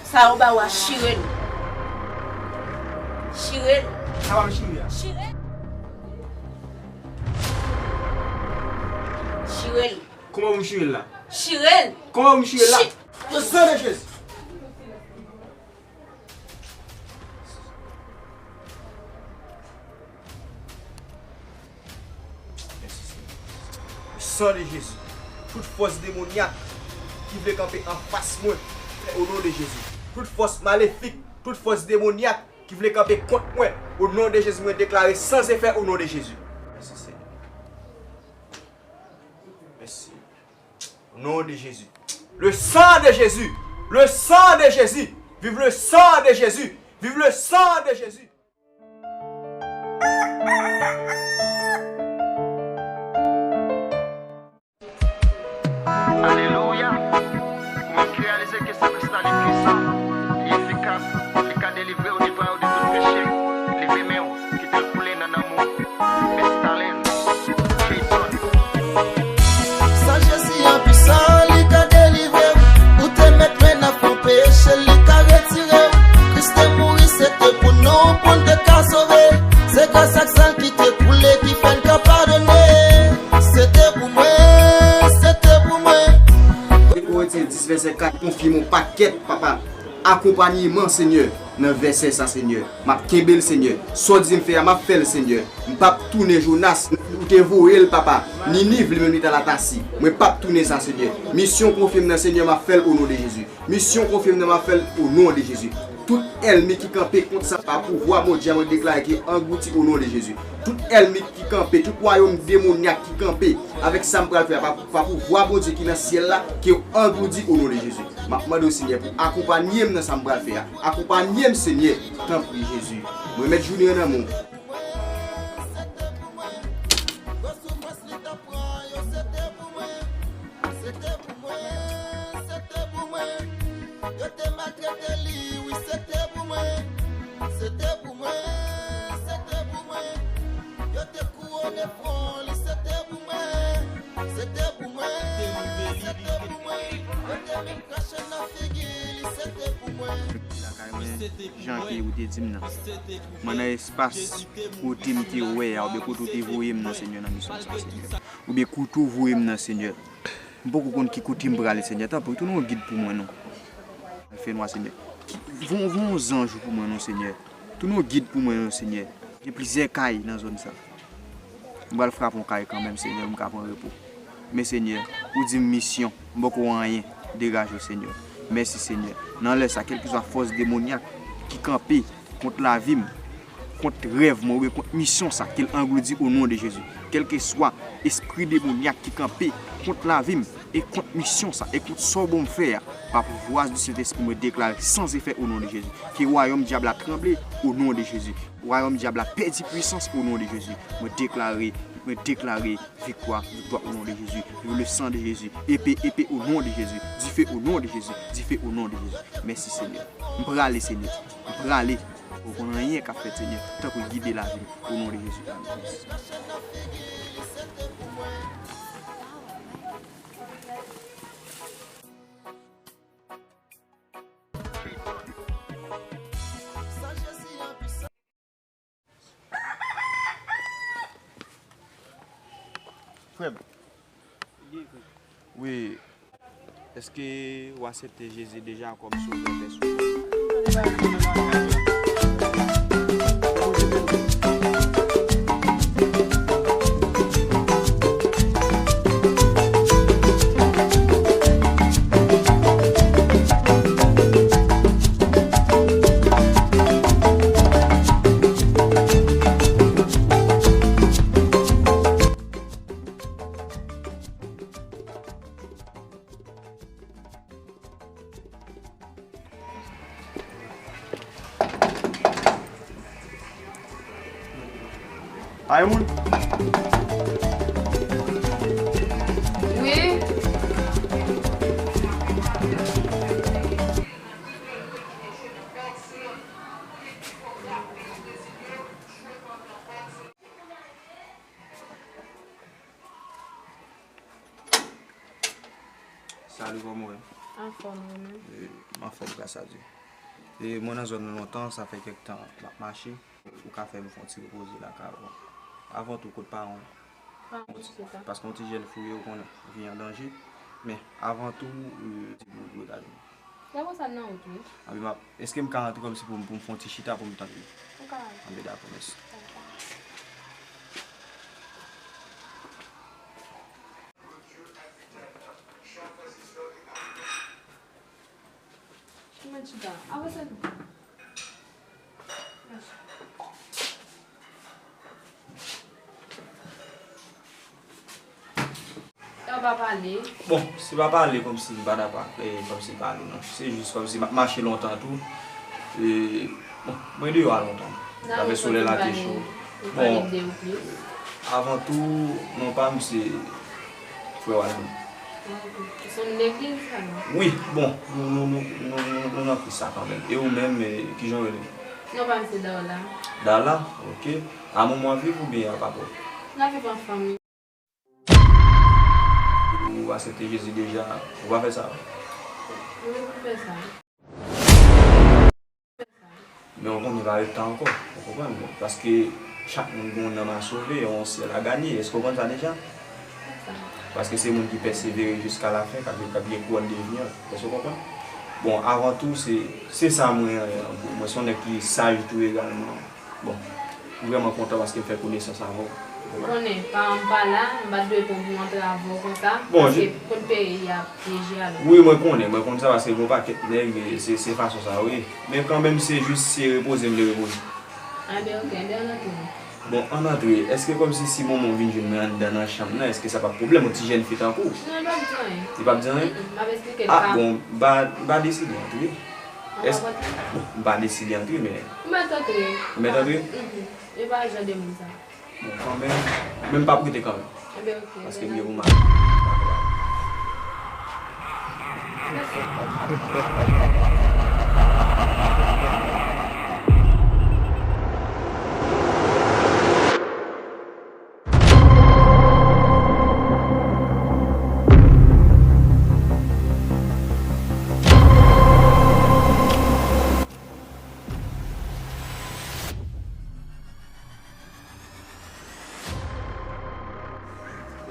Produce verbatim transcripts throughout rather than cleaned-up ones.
Sa yo ba w a, chire l. Chire l. Sa pa m chire a. Chire l. Chire l. Kòman pou m chire l la? Chire l. Kòman pou m chire l la? Chi- Le sang de Jésus. Mèsi, Senyè. Le sang de Jésus. Tout fòs demonyak ki vle kanpe anfas mwen, o non de Jezi. Tout fòs malefik, tout fòs demonyak ki vle kanpe kont mwen, o non de Jezi, mwen deklare san efè o non de Jezi. Mèsi, Senyè. Mèsi. Au nom de Jésus. Le sang de Jésus. Le sang de Jésus. Vive le sang de Jésus. Vive le sang de Jésus. Alelouya. Ou menm ki reyalize ke Sen Kris la li pwisan, li efikas, li ka delivre w, netwaye w de tout peche, leve men w, kite l koule nan nanm ou. Mestalin, Jayson. San Jezi an pwisan, li ka delivre w. Ou te mèt men nan fon peche, li ka retire w. Kris te mouri, se te pou nou, pou n te ka sove. Se gras ak san l ki te koule, ki fè n ka padone. Se te pou mwen, se te pou mwen. Ou retire dis vèsè kat, konfime yon pakèt, papa. Akonpanye m, Senyè, nan vèsè sa, Senyè. M ap kenbe l, Senyè. Sa w di m fè a, m ap fè l, Senyè. M p ap tounen Jonas. Ou te voye l, papa. Niniv, li menm, li t al atasi. Mwen p ap tounen sa, Senyè. Misyon konfye m nan, Senyè, m ap fè l o non de Jezi. Misyon konfye m nan, m ap fè l o non de Jezi. Tout ènmi ki kanpe kont sa pa pouvwa Bondye a, mwen deklare ki anglouti o non de Jezi. Tout ènmi ki kanpe, tout wayòm demonyak ki kanpe avèk sa m pral fè a, pa, pa pouvwa Bondye ki nan syèl la, ke yo angloudi o non de Jezi. M ap mande w, Senyè, pou akonpanye m nan sa m pral fè a. Akonpanye m, Senyè, tanpri, Jezi. Mwen remèt jounen an nan men w. Se te pou mwen, se te pou mwen. Yo te maltrete li, wi, se te pou mwen. Se te pou mwen, se te pou mwen. Yo te kouwonnen fwon li, se te pou mwen. Se te pou mwen, se te pou mwen. Yo te menm krache nan figi li, se te pou mwen. Lakay mwen, jan ke ou te di m nan. Mwen nan espas kote m te wè a, oubyen kote ou te voye m nan, Senyè, nan misyon sa, Senyè. Oubyen kote ou voye m nan, Senyè. M poko konn ki kote m prale, Senyè. Tanpri, tounen yon gid pou mwen, non. Fènwa, Senyè. Ki, voye, voye yon zanj ou pou mwen, non, Senyè. Tounen yon gid pou mwen, non, Senyè. Gen plizyè kay nan zòn sa. M pral frape yon kay kanmenm, Senyè, pou m ka pran repo. Men, Senyè, ou di m misyon, m poko anyen. Degaje w, Senyè. Mèsi, Senyè. Nan lè sa, kèlkeswa fòs demonyak ki kanpe kont lavi m, kont rèv mwen, oubyen kont misyon sa, ke l angloudi o non de Jezi. Kèlkeswa espri demonyak ki kanpe kont lavi m e kont misyon sa, e kont sa w ban m fè a, pa pouvwa di Sentespri, mwen deklare san efè o non de Jezi. Ke wayòm dyab la tranble o non de Jezi. Wayòm dyab la pèdi pwisans o non de Jezi. Mwen deklare, mwen deklare viktwa, viktwa o non de Jezi. Viv le sang de Jezi. Epe, epe o non de Jezi. Dife o non de Jezi. Dife o non de Jezi. Mèsi, Senyè. M prale, Senyè. M prale. Ou konn anyen k ap fèt, Senyè. Tanpri gide lavi m. O non de Jezi. Frè m. Wi. Èske w aksepte Jezi deja kòm Sovè pèsonèl? Pa yon moun? Wi. Salut, kòman w ye? Anfòm, ou menm? E, m anfòm, gras a Dye. E, mwen nan zòn nan lontan, sa fè kèk tan m ap mache. Ou ka fè m fè yon ti repoze lakay ou. Avan tou, kot paran w? Paran m chita. Paske yon ti jèn fou ye, ou konnen, vi an danje. Men, avan tou, e, ti bout bout a vin. Lè konsa, m nan wout, wi. Anben, m ap, èske m ka rantre kòmsi pou m, pou m fè yon ti chita pou m tande? Ou ka rantre. Anben, dakò, mèsi. Dakò. Ou mèt chita. Avanse tou. Mèsi. Sa w pa pale? Bon, se pa pale kòmsi m pa ta pa, e, kòmsi pale, non. Se jis kòmsi m ap mache lontan tou. E, bon, mwen deyò a lontan. Avèk solèy la te cho. Bon, avan tou, non pa m se frè Walden. Ah, ok. Se yon legliz, sa, non? Wi, bon, nou, nou, nou, nou, nou, nou nan Kris la kanmenm. E ou menm, e, kijan w rele? Non pa m se Darla. Darla? Ok. A Momon w ap viv oubyen a papa w? N ap viv ansanm. Ou aksepte Jezi deja, ou pa fè sa? Wi, m fè sa. Men ou konnen pa ret tan ankò, ou konprann? Paske chak moun gen yon nanm a sove, yon syèl a ganye. Èske ou konn sa deja? Paske se moun ki pèsevere jiska lafen k ap, k ap gen kouwòn de vi an. Èske ou konprann? Bon, avan tou, se, se sa mwen, mwen se yon nèg ki saj tou egalman. Bon, m vrèman kontan paske m fè konesans avè w. Ou konnen, paran m pa la, m pa t dwe pran pou antre avè w konsa, bon, paske kot peyi a pyeje a la. Wi, mwen konnen, mwen konn sa paske gen yon pakèt nèg, e, se, se fason sa yo ye. Men kanmenm, se jis se repoze m vle repoze. Anben, ok, anben, ann antre. Bon, ann antre, èske kòmsi si Momon vin jwenn mwen anndan nan chanm nan, èske sa p ap pwoblèm, yon ti jèn fi tankou w? Non, l p ap di anyen. Li p ap di anyen? Mm, mm, m ap eksplike l. Ah, bon, m pa, m pa deside antre. Èske, bon, m pa deside antre, men. Ou mèt antre. Ou mèt antre? Mhm. E pa jan de moun sa. Bon, kanmenm, men m p ap rete kanmenm. Enben, ok. Paske m gen pou m ale. Ou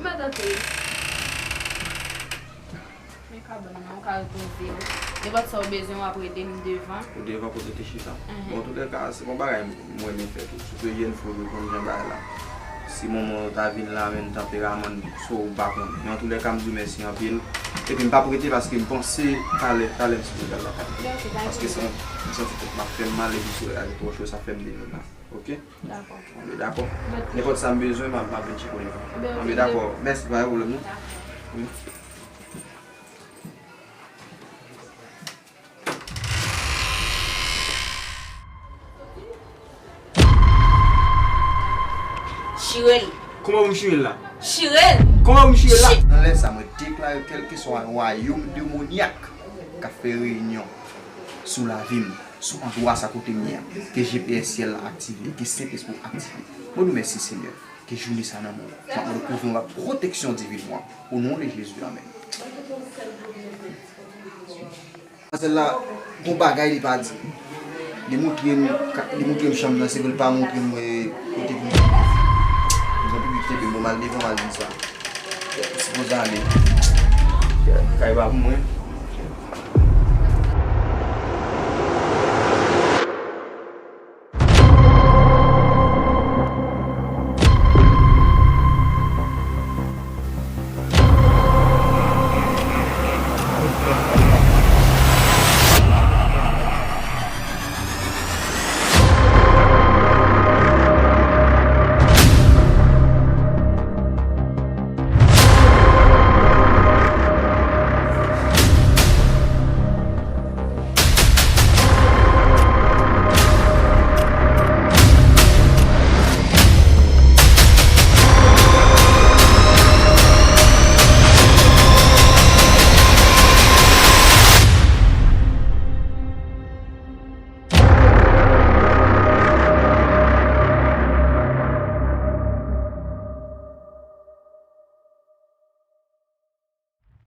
mèt antre. Men kabann nan, ou ka repoze w. Nenpòt sa w bezwen, w ap rele m devan. Ou devan kote w te chita. Mhm. Bon, antoulèka, se bon bagay m renmen fè tou. Sitou jèn fi yo konn jan bagay la. Si Momon ta vin la, menm tanperaman l, so ou pa konnen. Men antoulèka, m di w mèsi anpil. Epi m p ap rete paske m panse talè, talè m sipoze al lakay mwen. Paske se yon, m santi tèt m ap fè m mal epi solèy la twò cho, sa fè m vini la. Ok? Dakò. Anben, dakò. Nenpòt sa m bezwen, m ap, m ap vin tcheke w devan. Anben, dakò. Mèsi, pa gen pwoblèm, non. Wi. Chire l. Kòman pou m chire l la? Chire l. Kòman pou m chire l la? Nan lè sa, mwen deklare kèlkeswa yon wayòm demonyak k ap fè reyinyon sou lavi m, sou andwa sa kote m ye a, ke G P S syèl la aktive, ke Sentespri w aktive. Mwen di w mèsi, Senyè, ke jounen sa nan men w. M ap mande w kouvri m ak pwoteksyon diven ou an. O non de Jezi, amèn. Manzèl la, gon bagay li pa di. Li moutre m, li moutre m chanm nan, se vre li pa moutre m, eh, kote pou m. Gon pipi ki kenbe m, bon, m al devan, m al di sa. Sipoze ale. Kay pa pou mwen.